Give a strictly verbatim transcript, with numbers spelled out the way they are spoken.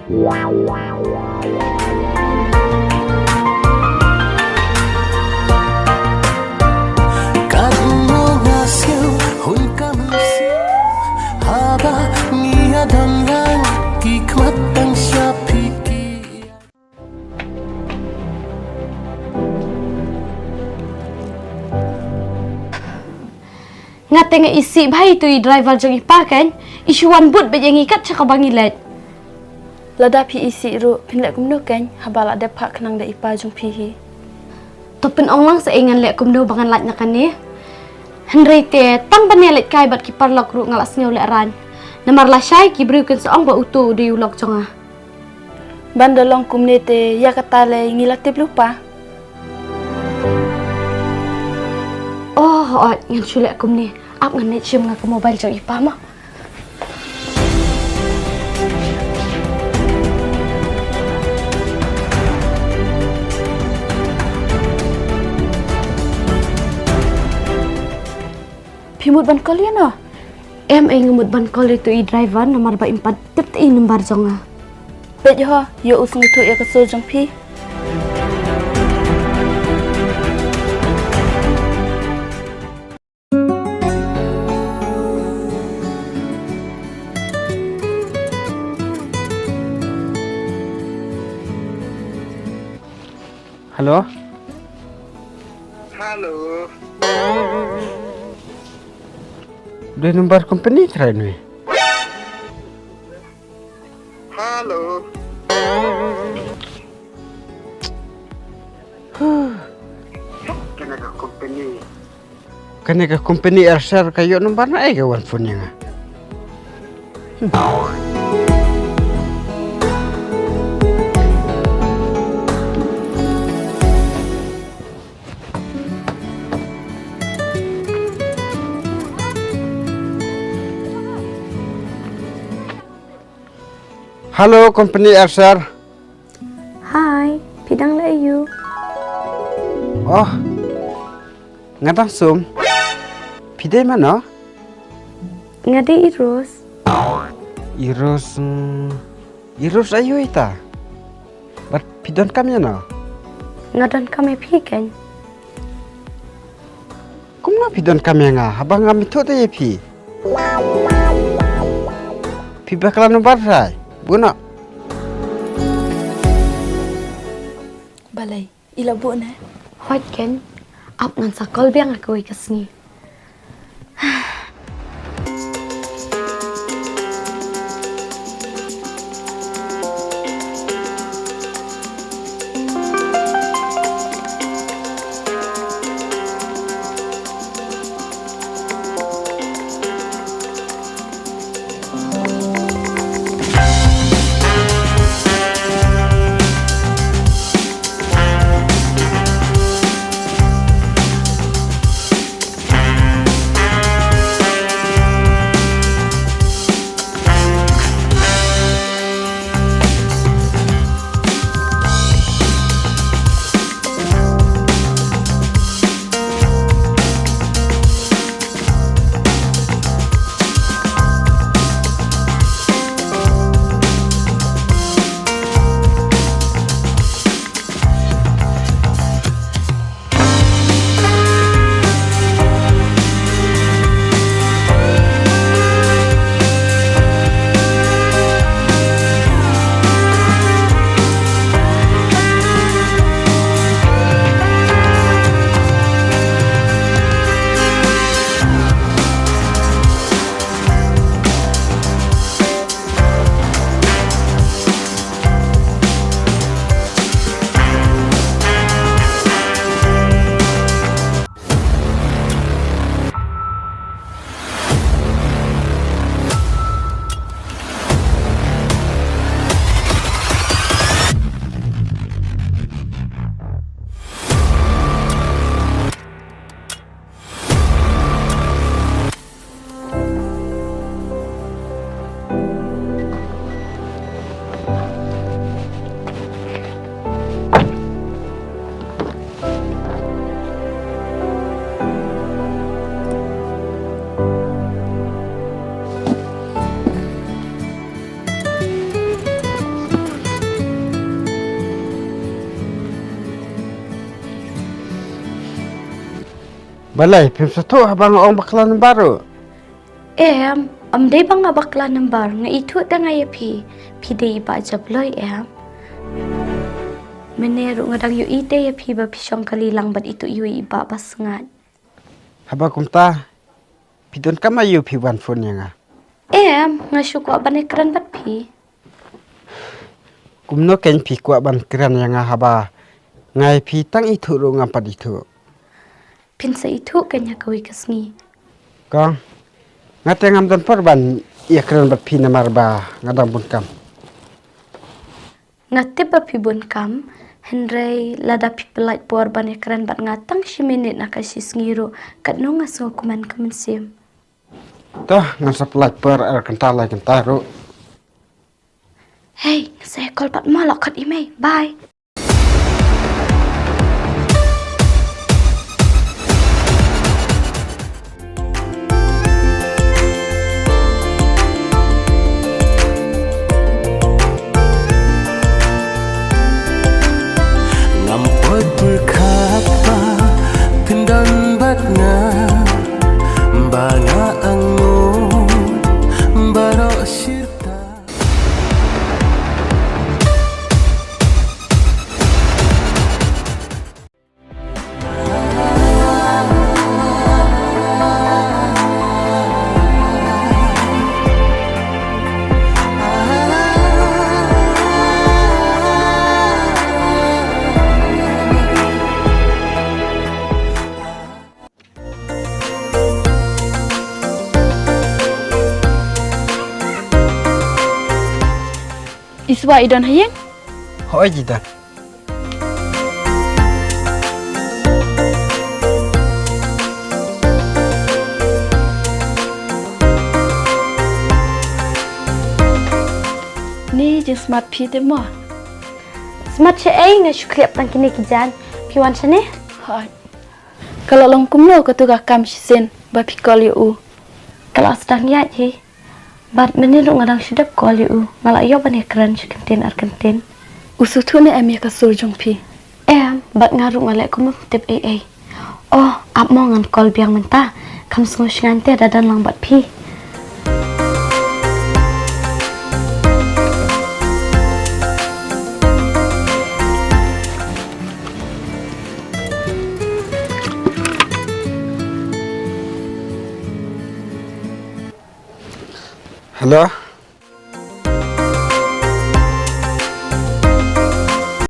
Katno nga sngewbha hun ka mynsiem haba ngi ïadon lang, ki khmat tang sha phi ki. Nga te nga isih bha ïa uto i driver jong i pa kan, i shu wan bud beit ïa ngi kat sha kaba ngi leit. Lada phi isih ruh phin leh kumno kan, haba la dep phah khnang da i pa jong phi hi. To pynong lang sa ei ngan leh kumno ba ngan lait na kane. Hynrei te tang ban ïa leit kai bad ki paralok ruh nga la sngew lehraiñ. Namar lashai ki briew kin sa ong ba uto u dei u lok jong nga. Ban da long kumne te ïa kata lei ngi la tip lypa. Oh, oh, ngan shu leh kumne. Ap ngan leit shim nga ka mobile jong i pa mo. Phi mut ban call ïa no? Em, nga mut ban call ïa uto i driver namar ba im pat tip te i number jong nga. Peit ho, ïoh u sngewthuh ïa ka sur jong phi. Hello. Hello. Dei number company trai nui. Hello. Kane ka company. Kane ka company Aircel ka ïoh number na ei ka wan phone ïa nga. Hello, company Aircel. Hi, phi dang leh aiu? Oh, nga dang sum. Phi dei mano? Nga dei i Rose. I Rose, mm, i Rose aiu ita? Bad phi don kam ïa no? Nga don kam ïa phi kan. Kumno phi don kam ïa nga haba ngam ithuh te ïa phi? Phi bakla number trai. Buh noh. Balei, i la buh ne? Hooid kan. Ap ngan sa call biang ha kawei ka sngi. Balei phim sngewthuh haba nga ong bakla number ruh? Em, ym dei ba nga bakla number, nga ithuh te nga ïa phi. Phi dei i Bah Jabloi em. Mynne ruh nga dang ïohi te ïa phi ba phi shong kali lang bad itu ïa i Bah Basngat. Haba kumta, phi donkam aiu phi wan phone ïa nga? Em, nga shu kwah ban ïakren bad phi. Kumno kein phi kwah ban kren ïa nga haba nga ïa phi tang ithuh ruh ngam pat ithuh? Phin sa ithuh kein ha kawei ka sngi. Kong, nga te ngam don por ban ïakren bad phi namar ba nga dang bun kam. Nga tip ba phi bun kam, hynrei lada phi pyllait por ban ïakren bad nga tang shi minit na ka shi sngi ruh, katno nga sngewkmen ka mynsiem. To, ngan sa pyllait por ar kynta lai kynta ruh. Hei, nga sa ïa call pat mo, la khot i mei. Bye. Ngam poi pyrkhat ba phin don bad nga, ba nga angnud baroh shirta. Iswa i don ha ïing? Hooid i don. Ni jingsmat phi te mo? Smat shaei, nga shu khlieh tang kine ki jaiñ. Phi wan shane? Hooid. Ka la long kumno katu ka kam shisien ba phi call ïa u? Ka la sdang ïaid hi. Bad mynnin ruh nga dang shu dep call ïa u. Nga la ïoh ban ïakren shu kyntien ar kyntien. U sngewthuh ne em ïa ka sur jong phi? Em, bad nga ruh nga leh kum ym tip ei ei. Oh, ap mo, ngan call biang mynta. Kham sngew shngaiñ te da don lang bad phi. Hello?